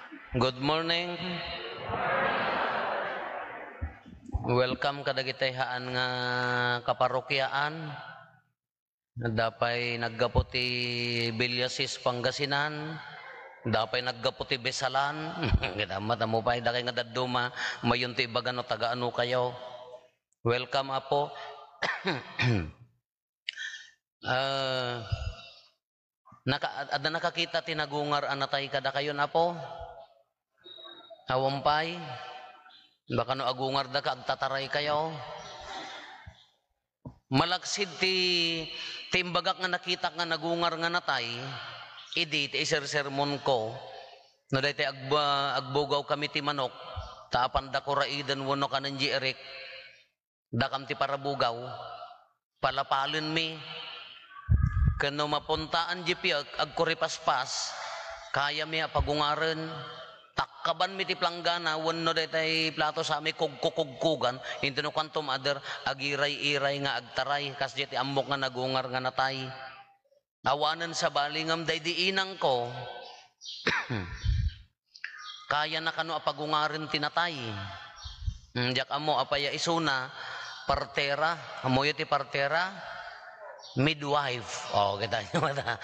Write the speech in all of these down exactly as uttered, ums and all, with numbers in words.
Good morning. Welcome kadagiti haan nga kaparokiaan. Adda pay naggapu ti Villasis, Pangasinan. Adda pay naggapu ti Besalan. Kita, matamu pay, dakay nga dadduma, mayunto ibaga no taga ano kayo. Welcome, Apo. Ah, naka-, adda nakakita ti nagungar a natay kadakayon, Apo? Awan pay? Baka no agungarda ka, agtataray kayo. Malaksid ti, ti imbagak nga nakitak nga nagungar nga natay, idi ti isersermonko, no daytoy agba-, agbugaw kami ti manok, ta apanda kuraiden wenno kanen di Eric, dakam ti parabugaw, palapalenmi. Ken no mapuntaan di piek, agkuripaspas, kayami a pagungaren. Takkabanmi ti planggana wenno daytay plato sami kugkukugkugan, intono kuanto, Mother, agiray-iray nga agtaray, kasdiay ti ammok nga nagungar nga natay. Awanen sabali ngem daydi inangko, kayana kano a pagungaren ti natay. Hmm, diak ammo apay a isuna, partera. Ammoyo ti partera? Midwife. O, kita nyo mata.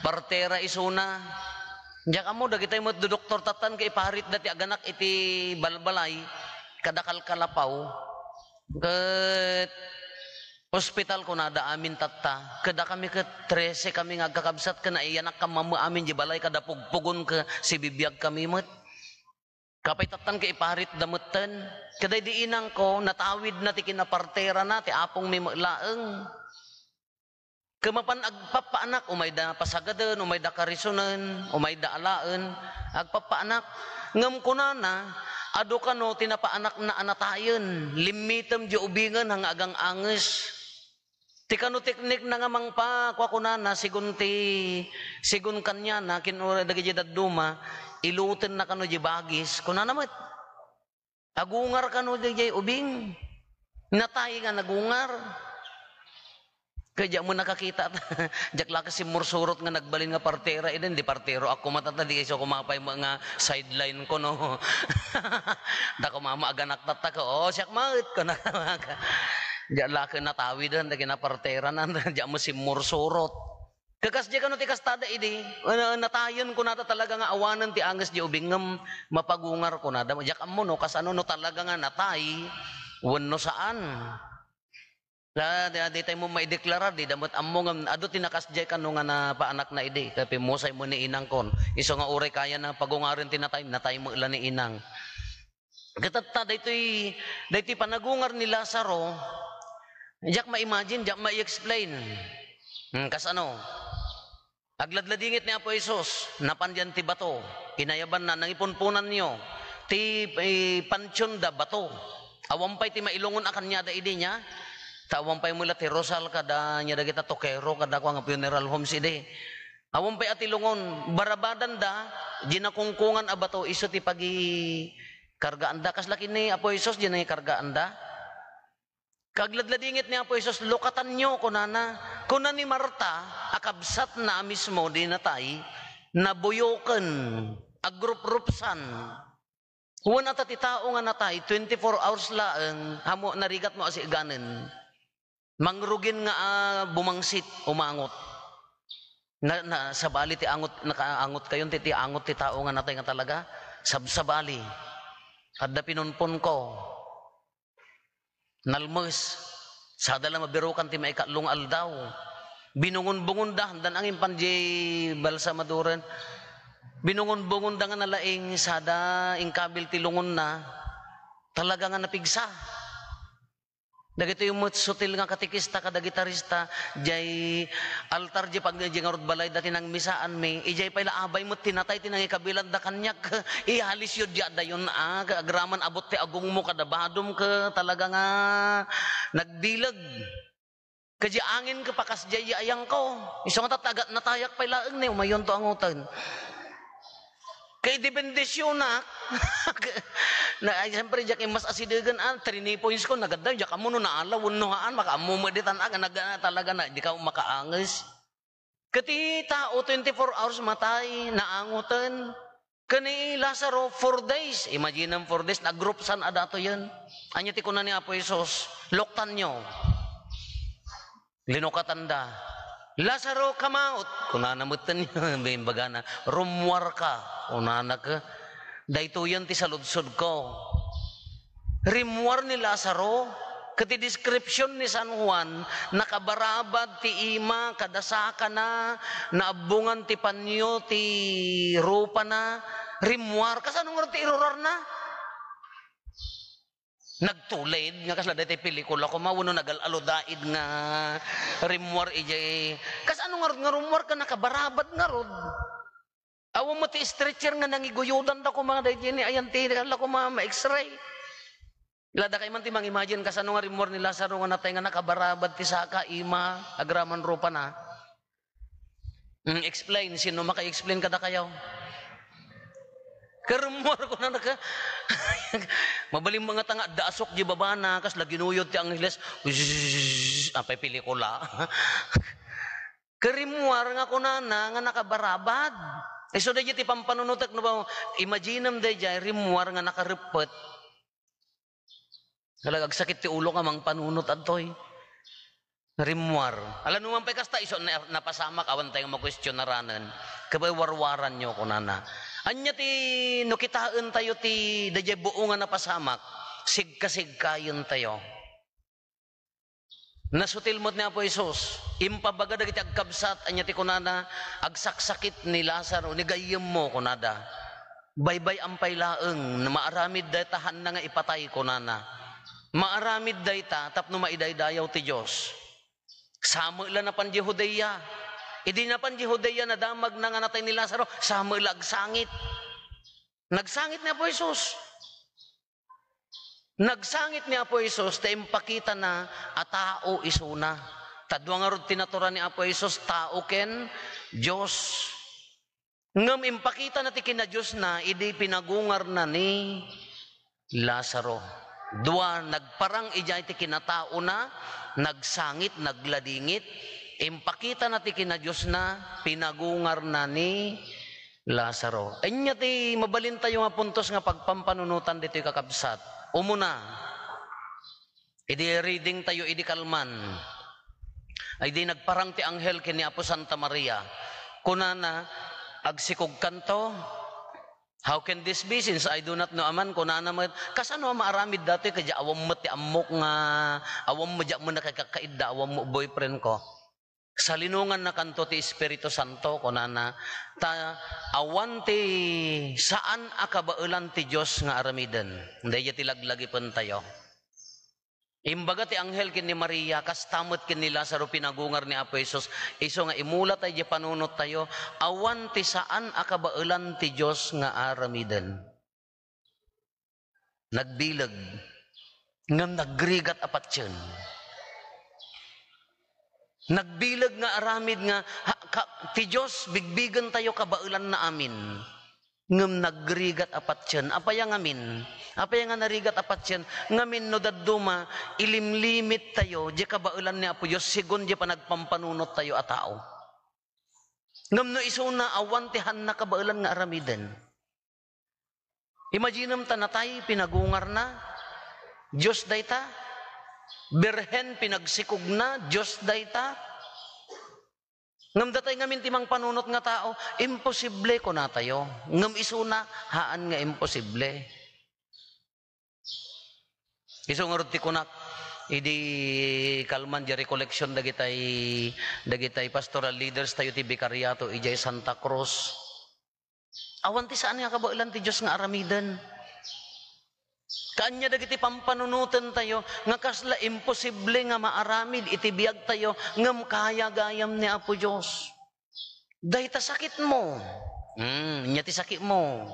Partera isuna. Diak ammo, dagitoy met dudoktor tattan ket iparitda ti aganak iti balbalay, kada kalkalapaw. Ket ospital kunada amin tatta. Ket dakami ket trese kami nga agkakabsat ken naiyanak kamammo amin di balay kada pugpugon ket sibibiag kami met. Kapay tattan ket iparitda metten. Ket daydi inangko, natawidna ti kinaparterana, ti apongmi met laeng. Ket mapan agpappaanak, umayda pasagaden, umayda karisonen, umayda alaen, agpappaanak. Ngem kunana, adu kano ti napaanakna a natayen, limmitem di ubingen nga agang-anges. Ti kano teknikna nga mangpa-, kua kunana, sigun ti, sigun kaniana, kin-, dagiti dadduma, ilutenna kano di bagis, kunana met. Agungar kano daydiay ubing. Natay nga nagungar. Ket diak met nakakita. Diak la ket simmursurot nga nagbalin nga partera. Idi, di partero ako matata, di isu kumapay mo nga sideline ko, no? Da ko mama aganak tatta ko. "Oh, siak met," ko na. Diak la ket natawiden, da kinapartera na. Diak met simmursurot. Kakas di kano ti kastada idi, eh, natayen kunata talaga nga awanen ti anges di ubing ngem mapagungar kunada. Diak ammo no kasano no talaga nga natay wenno saan. Da, da, di tayo mo maideklarar, di da met ammo ngem adu ti nakasdiay kano nga napaanakna idi. Kaya pimusay mo ni inangkon. Isu nga uray kaya na pagungaren ti natay, natay mo ila ni inang. Ket tatta, daytoy, daytoy panagungar ni Lazaro, diak ma-imagine, diak ma-explain. Hmm, kasano? Agladladingit ni Apo Jesus, napan diyan ti bato. Inayabanna, nangipunpunanyo, ti, eh, pantionda bato. Awan pay ti mailungon a kaniada idi niya. Ta awan pay met la ti Rosal kada niya dagita tokero, kada kua nga funeral homes idi. Awan pay a ti lungon, barabadanda, di nakungkungan a bato, isu ti pagi-, kargaanda. Kasla ken ni Apo Jesus, di nangikargaanda. Kagladladingit ni Apo Jesus, "Lukatanyo," kunana. Kuna ni Marta, a kabsatna a mismo, di natay, nabuyoken, agruprupsan. Wen ata ti tao nga natay, twenty-four hours laeng, amo, narigat mo a siganen. Mangrugin nga, ah, bumangsit, umangot. Na, na, sabali ti angot, nakaangot kayon ti, ti angot ti tao nga natay nga talaga. Sabsabali. Adda pinunpon ko. Nalmes. Sada la mabirukan ti maikatlo nga aldaw. Binungon-bungonda, dan angin pan di balsamaduren. Binungon-bungonda nga nalaing, sada inkabil ti lungonna. Talaga nga napigsa. Dagitoy met sutil nga katekista kada gitarista, jay altar, jay pag-, jay ngarud balay, dati nangmisaanmi, ijay pay la abay met ti natay ti nangikabilanda kaniak, ihalis yo diya dayon, ah, agraman abot ti agungmo kada badom ke, talaga nga nagbileg. Kadi angin ke pakas jay ayangko. Isu nga tatta, agat natayak pay laeng ni, umayonto angoten. Kay di bendisionak. Na, ay, siyempre, diak immas asidegen, ah, three points ko, nagadda, diak ammo no naala, wenno haan, makaammo met ditan, aga, nag-, talaga na, di ka makaanges. Ket ti tao, twenty-four hours matay, naangoten. Ken ni Lazaro, four days. Imagine, four days, nag-group san a datoyen. Ania ti kuna ni Apo Jesus? "Luktanyo." Linukatanda. "Lazaro, come out." Kunana metten, imbagana, "Rummuarka." Kunana, "Daytoyen ti saludsodko." Rimmuar ni Lazaro, ket ti description ni San Juan, nakabarabad ti ima kada sakana, naabbongan ti panio ti rupana. Rimmuar, kasano ngarud ti irurarna? Nagtulid nga kasla daytoy pelikula koma, wenno nagal-aludaid nga rimmuar idiay. Kasano ngarud nga rummuar ken nakabarabad ngarud? Awan met ti stretcher nga nangiguyudan da koma daydiay ni ayan ti, ala koma, ma-X-ray. Ila dakay man ti mang-imagine kasano nga rimmuar ni Lazaro nga natay nga nakabarabad ti saka, ima, agraman rupana. Mm, explain. Sino maka-explain kadakayo? Karummuar ko na naka-, mabalin mga tanga, dasok di babana, kas laginuyod ti angheles. Uzzz, apay pelikula. Karimmuar nga kunana nga nakabarabad. Isu daydiay ti pampanunotek, no ba, imaginem daydiay, rimmuar nga nakareppet. Kalag agsakit ti ulo nga mangpanunot adtoy. Rimmuar. Ala, numan pay kasta, isu na, napasamak, awan tayo makuestionaranen. Kabay warwaranyo, kunana. Anya ti, no kitaen tayo ti, daydiay buo nga napasamak, sigkasigkayen tayo. Nasutil met ni Apo Jesus. Impabaga dagiti agkabsat, ania ti kunana, "Agsaksakit ni Lazaro, ni gayyemmo," kunada. "Baybay-am pay laeng, maaramid dayta, haanna nga ipatay," kunana. Maaramid dayta tapno maidaydayaw ti Dios. Sa met la napan di Judea. Idi napan di Judea, nadamagna nga natay ni Lazaro, sa met la agsangit. Nagsangit ni Apo Jesus. Nagsangit ni Apo Jesus ta impakitana a tao isuna. Ta dua ngarud ti natura ni Apo Jesus, tao ken Dios. Ngem impakitana ti kinadiosna idi pinagungarna ni Lazaro. Dua, nagparang idiay ti kinataona, nagsangit, nagladingit. Impakitana ti kinadiosna, pinagungarna ni Lazaro. Ania ti mabalintayo nga puntos nga pagpampanunotan ditoy, kakabsat? Umuna, idi reading tayo idi kalman, ay di nagparang ti anghel ken ni Apo Santa Maria. Kunana, "Agsikogkanto." "How can this be, since I do not know a man?" kunana met. Kasano a maaramid datoy, kadi awan met ti ammok nga, awan met diak met nakakakaidda, awan met boyfriend ko. Salinongannakanto ti Espiritu Santo, kunana, ta awan ti saan a kabaelan ti Dios nga aramiden. Daydiay ti laglagipentayo. Imbaga ti anghel ken ni Maria, kasta met ken ni Lazaro, pinagungar ni Apo Jesus, isu nga imulatay diay panunottayo, awan ti saan a kabaelan ti Dios nga aramiden. Nagbileg, ngem nagrigat a patien. Nagbileg nga aramid nga, ha, ka, ti Dios, bigbigentayo kabaelanna amin. Ngem nagrigat a patien. Apay a ngamin? Apay nga narigat a patien? Ngamin no dadduma, ilimlimittayo diay kabaelan ni Apo Dios, segun diay panagpampanunottayo a tao. Ngem no isuna, awan ti haanna kabaelan nga aramiden. Imaginem ta natay, pinagungarna, Dios dayta. Birhen, pinagsikogna, Dios dayta. Ngem datay ngamin ti mangpanunot nga tao, imposible, kunatayo. Ngem isuna, haan nga imposible. Isu ngarud ti kunak, idi kalman diay recollection dagitay, dagitay pastoral leaders tayo ti Vicariato idiay Santa Cruz. Awan ti saan nga kabaelan ti Dios nga aramiden. Kaanya dagiti pampanunotentayo nga kasla imposible nga maaramid iti biagtayo, ngem kaya gayam ni Apo Dios. Dayta sakitmo. Hmm, nia ti sakitmo.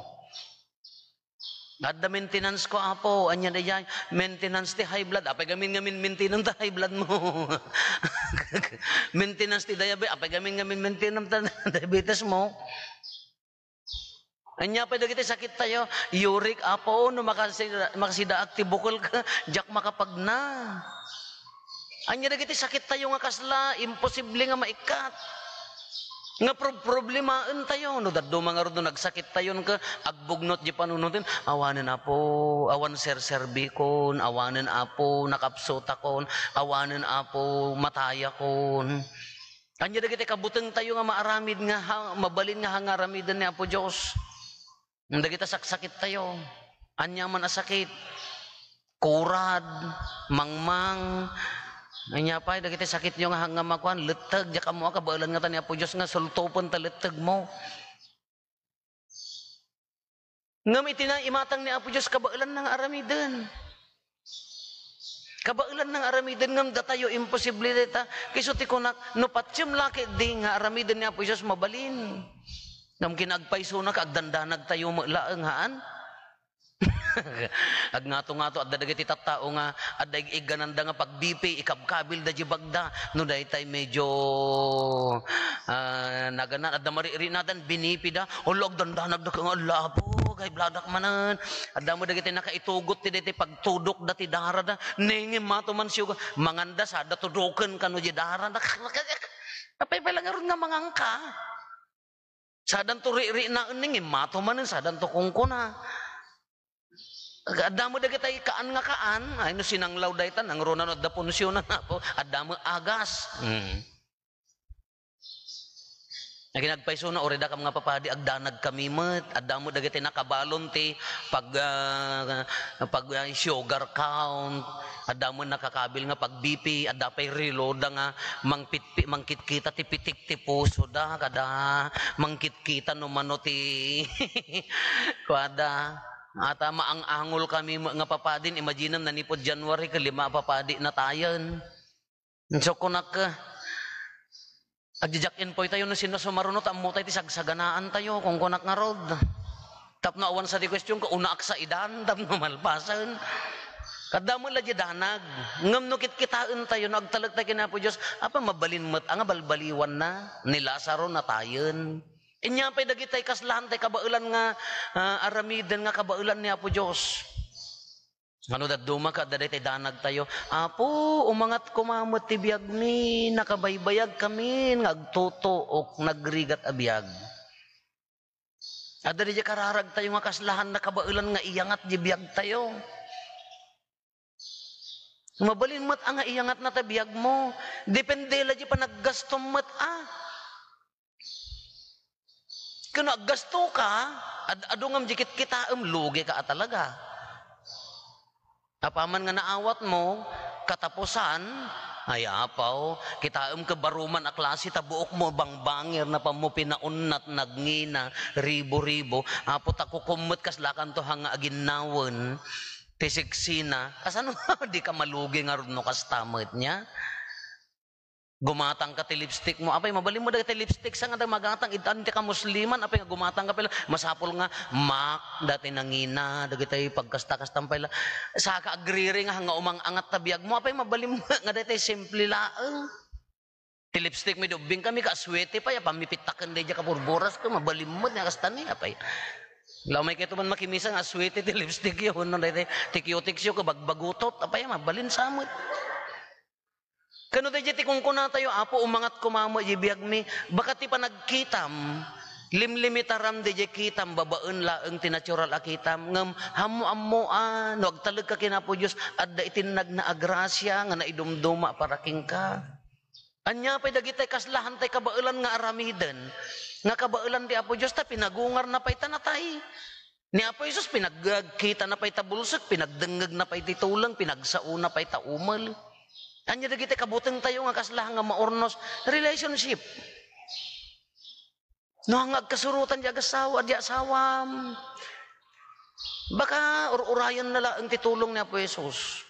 Adda maintenance ko, Apo. Ania daydiay? Maintenance ti high blood. Apay gamin ngamin maintenance ti high blood mo? Maintenance ti diabetes. Apay gamin ngamin maintenance ti diabetes mo? Ania pay dagiti sakittayo? Uric, Apo, no makasi-, makasidaak ti bukel ka, diak makapagna. Ania dagiti sakittayo nga kasla, imposible nga maikkat? Nga prob-, problemaentayo, no dadduma ngarud no nagsakit tayon ket agbugnot di panunoten, "Awanen, Apo, awan serserbikon, awanen, Apo, nakapsutakon, awanen, Apo, matayakon." Ania dagiti kabutengtayo nga maaramid nga ha-, mabalin nga hangaramiden ni Apo Dios? Dagita saksakittayo, ania man a sakit, kurad, mangmang, ania pay dagiti sakityo nga hangngam a kuan, letteg, diak ammo a kabaelan ngata ni Apo Dios nga sultopen ta lettegmo. Ngem iti na-, imatang ni Apo Dios, kabaelanna nga aramiden. Kabaelanna nga aramiden ngem datayo, imposible dayta. Kayso ti kunak, no patiem la ketdi nga aramiden ni Apo Jesus, mabalin. Ngem kinagpaysona ket agdandanagtayo met laeng, haan? Agngato-ngato, adda dagiti tattao nga adda ig-iggananda nga pag-B P, ikabkabilda di bagda. No daytay medyo, ah, naganan, adda maririinadan, binipida. Hala, agdandanagda ket nga, "Ala, Apo, high blood-ak manen." Adda met dagiti nakaitugot ti daytoy pagtudokda ti darada. Nengem mato man siyo, manganda sada tudoken kano di darada. Apay pay la ngarud nga mangangka? Sadanto ririinaen, nengem mato manen, sadanto kunkuna. Adda met dagitay kaan nga kaan, ay no sinanglaw dayta, nangruna no adda punsiyonan, Apo, adda met agas. Hmm. Kinagpaysona, uray dakam nga papadi, agdanagkami met. Adda met dagiti nakabalon ti pag, ah, pag, ah, sugar count. Adda met nakakabil nga pag-B P. Adda pay reload nga mangpitpi-, mangkitkita ti pitik ti pusoda, kada mangkitkita no mano ti kuada. Ata maang-angol kami met nga papadi. Imaginem, nanipud January, ket lima a papadi natayen. So, kunak, ah, agdidiak inpoy tayo no sino sumaruno ta ammo tayo ti sagsaganaan tayo, kunkunak ngarud. Tapno awan sa ti question ko, unaak sa idan, tapno malpasen. Kadda met la di danag. Ngem no kitkitaen tayo, no agtalek tayo ken Apo Dios, apa mabalin met a nga balbaliwanna? Ni Lazaro natayen. Inya pay dagitay kaslahan tay kabaelan nga, ah, aramiden nga kabaelan ni Apo Dios. Ngano dadduma ket adda daytay danagtayo, "Apo, umangat koma met ti biagmi, nakabaybayagkamin nga agtutuok nagrigat a biag." Adda didiay kararagtayo nga kaslahan nakabaelan nga iyangat di biagtayo. Mabalin met a nga iyangatna ta biagmo. Depende la di panaggastom met a. Ken no aggastoka, ad-, adu ngem di kitkitaem, lugika a talaga. Apaman nga naawatmo, katapusan, ay apaw, kitaem ket baro man a klase ta buokmo bangbangir, napammo pinaunnat, nagngina, ribo-ribo. Apo, ta kukum met kaslakanto hanga aginnawen ti seksina. Kasano dika malugi ngarud no kasta met nia? Gumatangka ti lipstick mo. Apay, mabalin mo dagiti lipstick sa nga da magatang, itan ti kamusliman, apay nga gumatangka pay la, masapul nga, MAC, dati nangina, dagiti pagkasta-kastam pay la. Saka agriri nga, nga umang-angat ta biag mo, apay, mabalin mo nga dati simple laeng. Ti lipstick mi, dubbing kami, ka aswete pay, apay, mipitaken daydi kaburburas ko, mabalin mo, nga kasta ni, apay. Lamay kayo man makimisa nga aswete ti lipstick yo, no, dati, ti cutex yo, kabagbagutot, apay, mabalin sa mo. Kano daydiay ti kunkunatayo, "Apo, umangat koma met di biagmi." Baka ti panagkitam, limlimitaram daydiay kitam babaen laeng ti natural a kitam, ngem ammo-ammoan, no agtalekka ken Apo Dios, adda iti nagna a grasia nga naidumduma para kenka. Ania pay dagitay kaslahantay kabaelan nga aramiden, nga kabaelan ti Apo Dios, ta pinagungarna pay ta natay. Ni Apo Jesus, pinagkitana pay ta bulsek, pinagdengngegna pay ti tuleng, pinagsaona pay ta umel. Ania dagiti kabutengtayo nga kasla nga maurnos? Relationship. No, nga agkasurotan di agassawa, di asawam. Baka ur-urayan na laeng ti tulong ni Apo Jesus.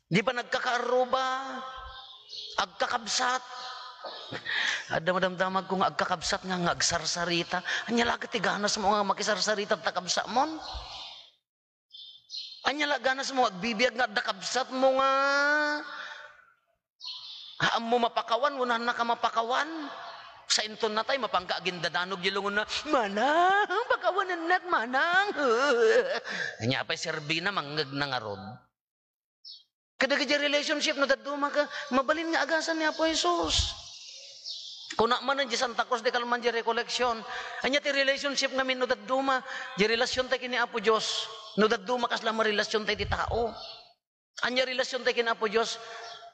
Di ba nagkakaarruba? Agkakabsat? Adda madamdamag ko nga agkakabsat nga, nga agsarsarita. Anya la ket ti ganas mo nga makisarsarita ta kabsat mon? Anya la ganas mo nga agbibiag nga adda kabsat mo nga haam mo mapakawan, wenno haanna ka mapakawan? Sa inton natay, mapanka agindadanog di lungon na, "Manang, pakawanennak, manang." Anya pay serbina, mangngeg na ngarud. Kadagiti relationship no dadduma ka, mabalin nga agasan ni Apo Jesus. Kuna manen di Santa Cruz de Calman di recollection. Ania ti relationship ngamin no dadduma? Di relasyon tay ken ni Apo Dios. No dadduma, kasla marelasyon tay ti tao. Ania relasyon tay ken Apo Dios?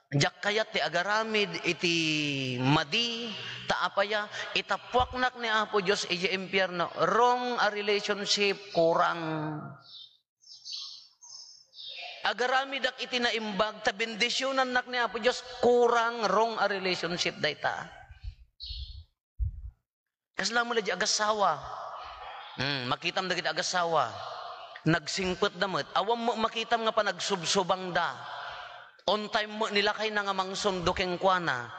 Diak kayat ti agaramid iti madi, ta apaya, itappuaknak ni Apo Dios iti impierno. Wrong a relationship, kurang. Agaramidak iti naimbag, ta bendisionannak ni Apo Dios, kurang, wrong a relationship dayta. Kasla met la di agassawa. Hmm, makitam dagiti agassawa. Nagsingpetda met. Awan met makitam nga panagsubsobangda. On time met ni lakayna nga mangsundo kenkuana.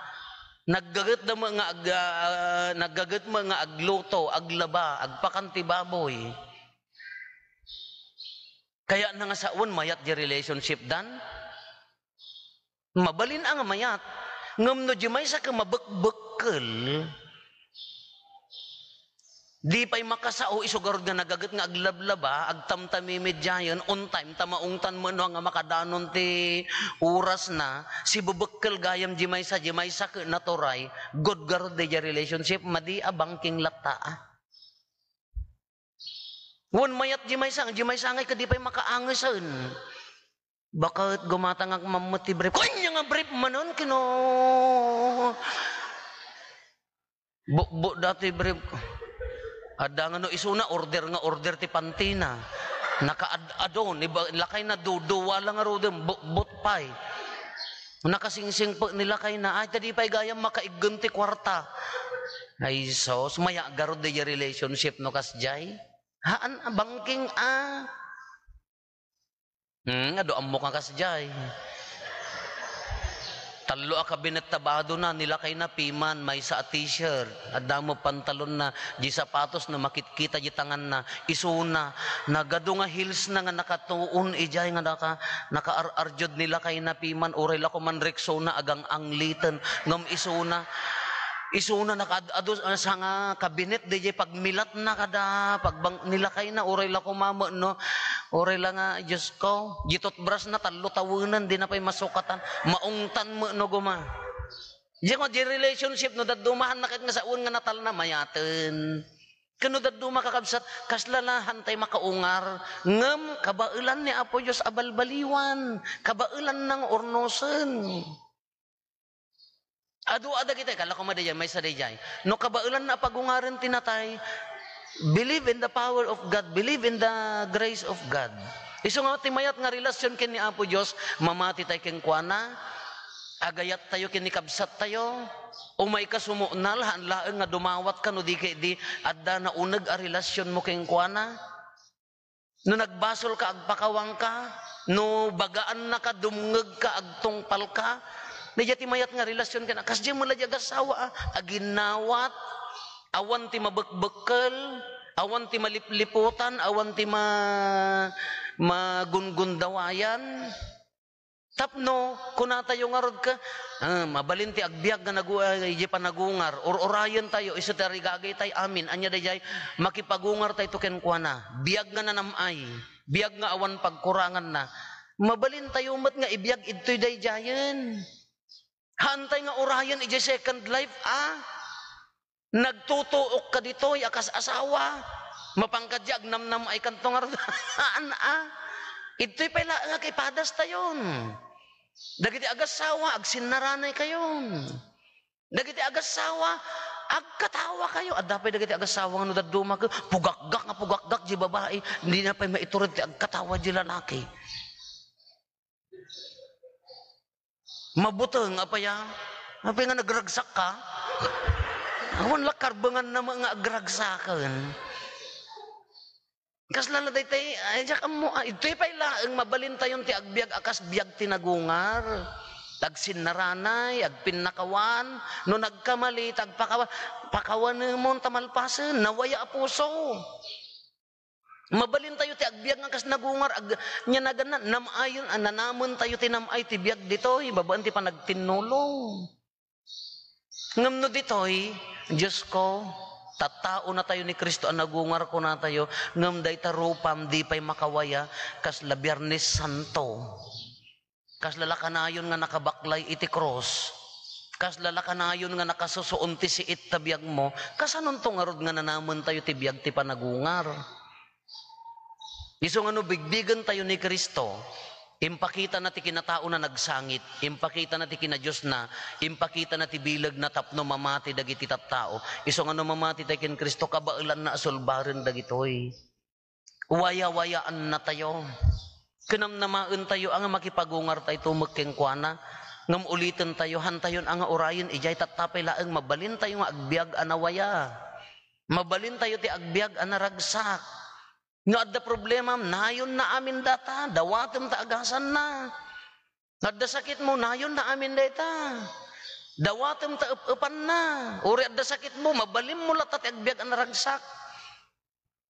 Naggagetda met nga ag-, ah, naggaget met nga agluto, aglaba, agpakan ti baboy. Kayatna nga sawen, mayat di relationship dan? Mabalin a nga mayat. Ngem no di maysa ket mabekbekkel, di pay makasao isu garud nga nagaget nga aglablaba, agtamtamimidiayen, on time, ta maungtan met no nga makadanon ti orasna, sibebekkel gayam di maysa, di maysa ket naturay, good garud daydiay relationship, madi a bangking latta, a. Wen mayat di maysa, di maysa ngay ket di pay makaangesen. Baket gumatangak mammet ti brief. Ania nga brief manen, kino? Bukbot dati brief. Adda nga no isuna, order nga order ti pantina. Nakaad-ado, ni ba-, lakayna duduwa lang ngaruden, bukbot pay. Nakasingsingpet ni lakayna, ay, ta di pay gayam makaiggen ti kuarta. Ay, sus, mayat garud daydiay relationship no kasdiay. Haan a bangking a. Hmm, adu ammo ka kasdiay. Tallo a kabinet ta badona, ni lakayna piman, maysa a t-shirt, adda met pantalonna, di sapatos no makitkita di tanganna, isuna, nagadu nga heels na nga nakatuon idiay nga naka-, nakaar-arjud ni lakayna piman, uray la ko man Rexona agang-angliten, ngem isuna, isuna nakaad-adu, ah, sanga kabinet, daydiay pagmilatna kada, pagbang-, ni lakayna, uray la ko mamet, no? Uray la nga, Diyos ko, di toothbrush na, tallo tawenen, di na pay masukatan. Maungtan met no guma. Di ko, di relationship, no, dadduma, haan na ket nga sawen nga natalna, mayaten. Ken no dadduma, kakabsat, kasla la, haan tay makaungar. Ngem, kabaelan ni Apo Dios a balbaliwan. Kabaelanna nga urnosen. Adu a dagitoy, kala ko madi daydiay, maysa daydiay. No kabaelanna a pagungaren ti natay, believe in the power of God, believe in the grace of God. Isu nga ti mayat nga relasyon ken ni Apo Dios, mamati tay kenkuana, agayat tayo ken ni kabsat tayo, umay ka sumuknal, haan laeng nga dumawat ka no di ket di adda nauneg a relasyon mo kenkuana. No nagbasol ka, agpakawang ka. No bagaan na ka, dumngeg ka, agtungpal ka. Daydiay ti mayat nga relasyon ken, kasdiay met la di agassawa, a, aginnawat, awan ti mabekbekkel, awan ti malipliputan, awan ti ma-, magungundawayan. Tapno, kunatayo ngarud ka, ah, mabalin ti agbiag nga nagu-, ah, idiay panagungar, ur-urayen tayo, isu ti arigagay tay amin, ania daydiay, makipagungar tayto kenkuana, biag nga nanam-ay, biag nga awan pagkuranganna. Mabalin tayo met nga ibiag idtoy daydiayen. Haan tay nga urayen idiay second life, a. Nagtutuok ka ditoy a kas asawa. Mapan ka diay agnamnam-ay kanto ngarud. Haan, a. Idtoy pay laeng a kaipadas tayon. Dagiti agassawa, agsinnaranay kayon. Dagiti agassawa, agkatawa kayo. Adda pay dagiti agassawa nga no dadduma ket, pugakgak nga pugakgak di babai, dina pay maitured ti agkatawa di lalaki. Mabuteng, apay a? Apay nga nagragsak ka? Awan la karbenganna met nga agragsaken. Kasla la daytay, ay, diak ammo, a, idtoy pay laeng mabalintayon ti agbiag a kas biag ti nagungar. Agsinnaranay, agpinnakawan, no nagkamali, ta agpakawa-, pakawanemon ta malpasen, nawaya a puso. Mabalintayo ti agbiag nga kas nagungar, ag-, nia naganna, nam-ayon, a, nanamentayo ti nam-ay ti biag ditoy, babaen ti panagtinnulong. Ngem no ditoy, Diosko, tattaonatayo ni Cristo a nagungar, kunatayo, ngem dayta rupam di pay makawaya, kasla Biernes Santo. Kasla la kanayon nga nakabaklay iti krus. Kasla la kanayon nga nakasusuon ti siit ta biagmo, kasanonto ngarud nga nanamentayo ti biag ti panagungar? Isu nga no bigbigen tayo ni Cristo, impakita na ti kinatao na nagsangit, impakita na ti kinadios na, impakita na ti bileg na tapno mamati dagiti tattao. Isu nga no mamati tayo ken Cristo, kabaelan na a sulbaren dagitoy. Wayawayaan na tayo. Kinamnamaen tayo a nga makipagungar tayo tumek kenkuana. Ngem uliten tayo, hantayon a nga urayen idiay tattapay laeng mabalin tayo nga agbiag a nawaya. Mabalin tayo ti agbiag a naragsak. No adda problema, nayon na amin data, dawatem ta agasanna. No adda sakit mo, nayon na amin dayta. Dawatem ta ep-epanna. Uri adda sakit mo, mabalin mo latta ti agbiag a naragsak.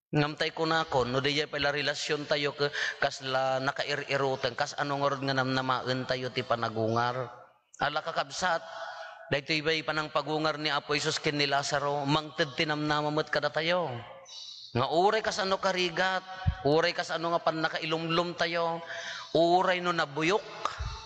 Ngem tay kunakon, no diay pay la relasyon tayo ke-, kasla nakair-iruten, kas ano ngarud nga namnamaen tayo ti panagungar? Ala kakabsat, daytoy bay panangpagungar ni Apo Jesus ken ni Lazaro, mangted ti namnama met kadatayo. Nga uray kasano karigat, uray kasano nga pannakailumlom tayo, uray no nabuyok,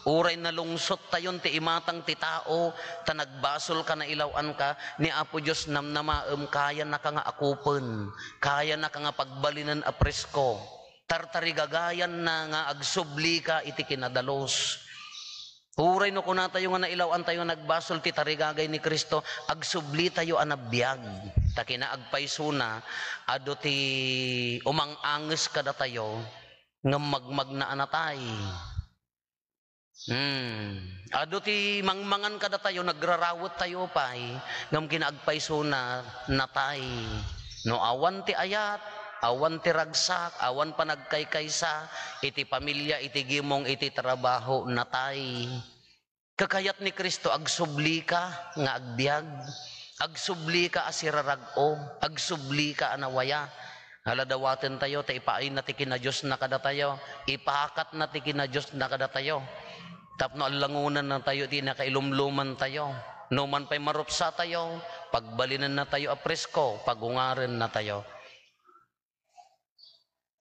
uray nalungsot tayon ti imatang ti tao, ta nagbasol ka, nailaw-an ka, ni Apo Dios namnamaem, kayana ka nga akupen, kayana ka nga pagbalinen a presko, tartarigagayan na nga agsubli ka iti kinadalus. Uray no kunatayo nga nailaw-an tayo nga nagbasol ti tarigagay ni Cristo, agsubli tayo a nabiag. Ta kinaagpaysona, adu ti umang-anges kadatayo, ngem magmagna a natay. Hmm. Adu ti mangmangan kadatayo, nagrarawet tayo pay, ngem kinaagpaysona, natay. No awan ti ayat, awan ti ragsak, awan panagkaykaysa, iti pamilia, iti gimong, iti trabaho, natay. Kakayat ni Cristo, agsubli ka nga agbiag, agsubli ka a sirarag-o, agsubli ka a nawaya. Ala dawaten tayo, ta ipaayna ti kinadiosna kadatayo, ipakatna ti kinadiosna kadatayo. Tapno allangonan na tayo iti nakailumluman tayo. No man pay marupsa tayo, pagbalinen na tayo a presko, pagungaren na tayo.